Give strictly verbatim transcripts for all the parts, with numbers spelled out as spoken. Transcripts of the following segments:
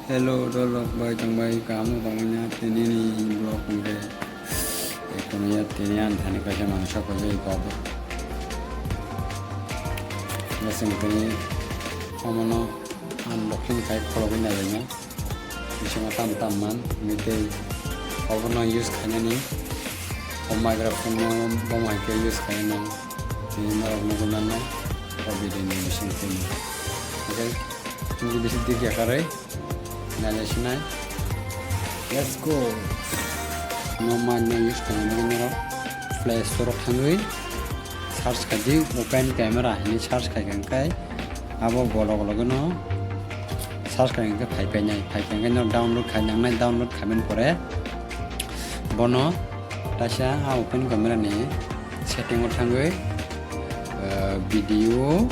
Hello, dolok bai tong bai, kaham no tong manya, tini ni vlog hwnkhe, ekono ya tini ani thani kaisa mangsa paijak iko abo. Bwswng tini omono unboxing khai khulogwi nailaina. Bisingo tam tam man, hwnwi tei obono use khainani. O microphone no bomo hai khe use khainani. Tini norok nugwi mano, o video ni bising tini. Okay, chwng bisi dik ya karwi. Naile sinai. Let's go. No man no use khainani norok Play Store o thangwi search khaidi open camera hinwi search khaikha hwnkhe abo bolok logo no search khaikha hwnkhe phaipainai, phaipainai no download khainangnai, download khaimani pore bono taisa a open camera ni setting o thangwi, ah, video,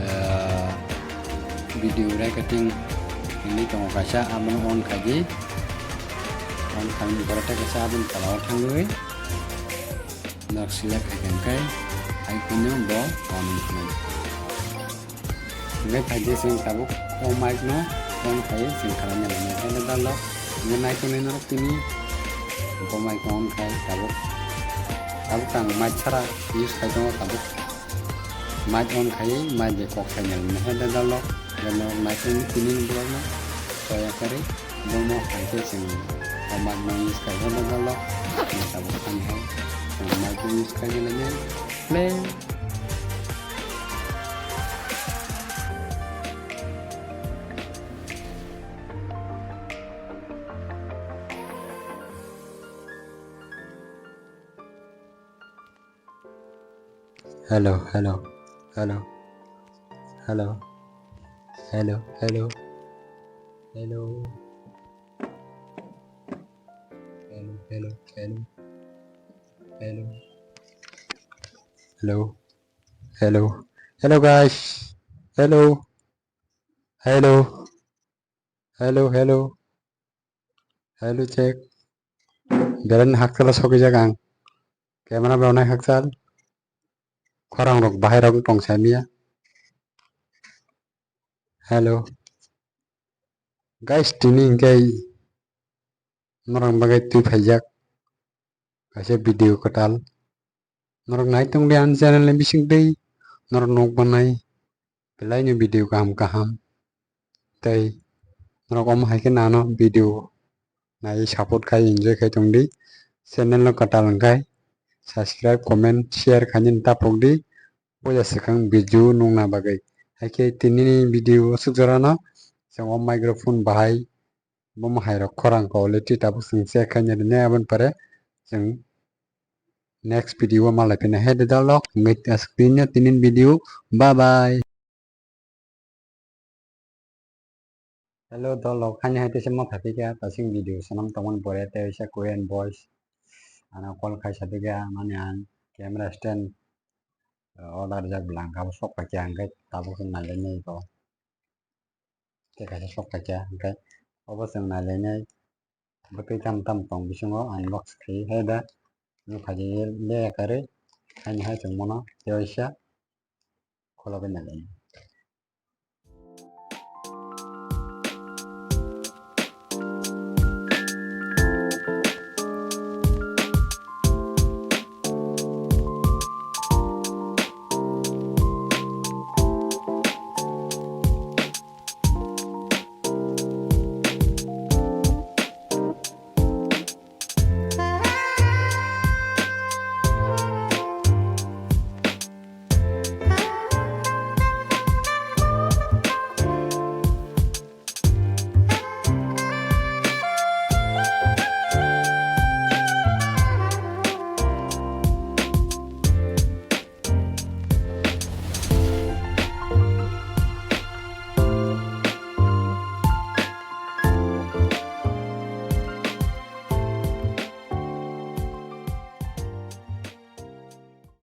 ah, video recording hinwi tongo kaisa, abono on khaidi, on khaimani pore tei kaisa aboni tola o thangwi norok select khaikha hwnkhe hai phano bo on wngkha. Hingke phaidi chwng tabuk o mic no on khai chwng khalai nai nai khe dalok hingke naikolwi norok tini bo mic no on khai tabuk tabuk ang mic sara use khai tongo tabuk mic on khai mic bai kok khai nai nai khe dalok mic on tini ni borok no choya kari bomo hai khe chwng o mic no use khai khe dalok tabuk ani hai chwng mic no use khai nai nai play. Hello, hello, hello, hello, hello, hello, hello, hello, hello, hello, hello, hello, hello, hello, guys, hello, hello, hello, hello. Hello, check. Belai ni hakchalo sogwi jak ang. Camera belai ni hakchal. Khorang rok bahai rok tong sa miya. Hello. Guys, tini hingke norok bagwi twi phaijak. Kaisa video kwtal. Norok nai tongdi ani channel ni bisingtwi norok nuk manai belai ni video kaham kaham tei norok omo hai khe nano video nai support khai enjoy khai tongdi channel no kwtal wngkhai subscribe comment share khainani tapokdi puila swkang video nukna bagwi hai khe tinini video aswk jorano chwng o microphone bahai bomo hai rok khorang quality tabuk chwng check khaina rinai aboni pore chwng next video o malai phina hai de dalok hingke aswk tini tini video bye bye. Hello dolok haini hai teisa ma phaikha tasing video sanam tongmani pore tei waisa Korean boys ano call khai saphikha mani ang camera stand order jak bwlangkha abo sok paikha hingke tabuk nailai nai ko. Tei kaisa sok paikha hingke obo chwng nailainai bwtwi tam tam tong bisingo unbox khe hai da nukha je le karwi haini hai chwng mano tei waisa khulogwi nailainai.